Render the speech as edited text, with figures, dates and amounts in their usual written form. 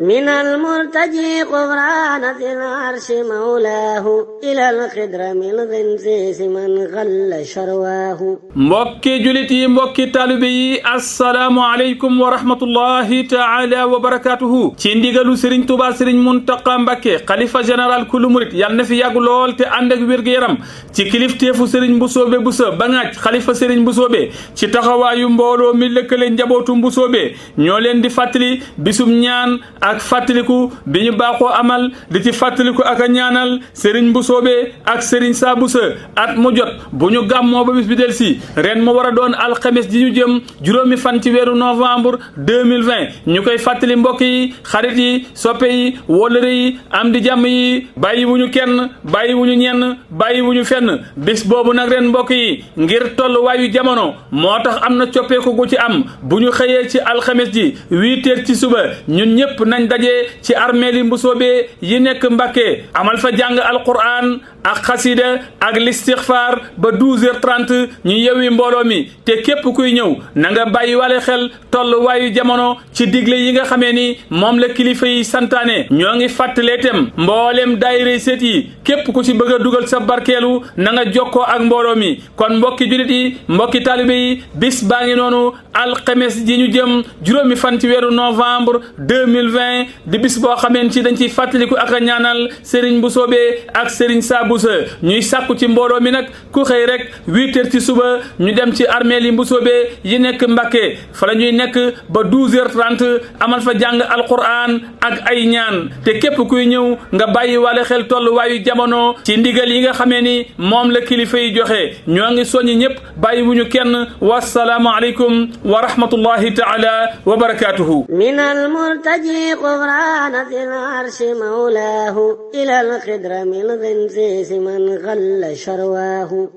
من المرتجي غفران ذي العرش مولاه إلى الخدر من غنزيس من غل شرواه. mbokki julit yi mbokki taalibe yi assalaamu aleykum wa rahmatullahi taala wa barakatuhu. ci ndigalu Serigne Touba Serigne Mountakha Mbacké xalifa général kulu murit yal na fi yàgg lool te ànd ak wér-gu-yaram ci kilifteefu Serigne Mbusoobe Buso Bangaaj xalifa Serigne Mbusoobe ci taxawaayu mbooloo mi lëkkale njabootu Mbusoobe ñoo leen di fàttali bisum ñaan ak fàttaliku bi ñu baaxoo amal di ci fàttaliku ak a ñaanal Serigne Mbusoobe ak Serigne Saa Buso at mu jot bu ñu gàmmoo ba bis bi del si ren mu war a doon alxames ji ñu jëm juróomi fan ci weeru novembre 2020 ñu koy fàttali mbokk yi xarit yi soppe yi wóllëre yi am di jàmm yi bàyyi wu ñu kenn bàyyi wu ñu ñenn bàyyi wu ñu fenn bis boobu nag ren mbokk yi ngir tolluwaayu jamono moo tax am na coppeeku gu ci am bu ñu xëyee ci alxames ji 8 heures ci suba ñun ñëpp nañ daje ci armeeli Mbusoobe yi nekk Mbàkke amal fa jàng alquran ak xasida ak listixfaar ba 12h30 ñu yewwi mbooloo mi te képp kuy ñëw na nga bàyyi wale xel tolluwaayu jamono ci digle yi nga xamee ni moom la kilifa yi santaane ñoo ngi fàttalee tem mboolem daayira seet yi képp ku ci bëgg a dugal sa barkeelu na nga jokkoo ak mbooloo mi kon mbokki julit yi mbokki taalibe yi bis baa ngi noonu alxames ji ñu jëm juróomi fan ci weeru novembre 2020 di bis boo xameen ci dañ ciy fàttaliku ak a ñaanal Serigne Mbusoobe ak Serigne Saa Buso ñuy sàkku ci mbooloo mi nag ku xëy rek 8 heures ci suba ñu dem ci armeel yi Mbusoobe yi nekk Mbàkke fa la ñuy nekk ba 12h30 amal fa jàng alquran ak ay ñaan te képp kuy ñëw nga bàyyi wale xel tolluwaayu jamono ci ndigal yi nga xamee ni moom la kilifa yi joxe ñoo ngi soññi ñëpp bàyyi wuñu kenn wassalaamu aleykum wa rahmatullahi taala wa barakatuhu. من المرتجي غفران ذي العرش مولاه إلى الخدر من غنزيس من غل شرواه.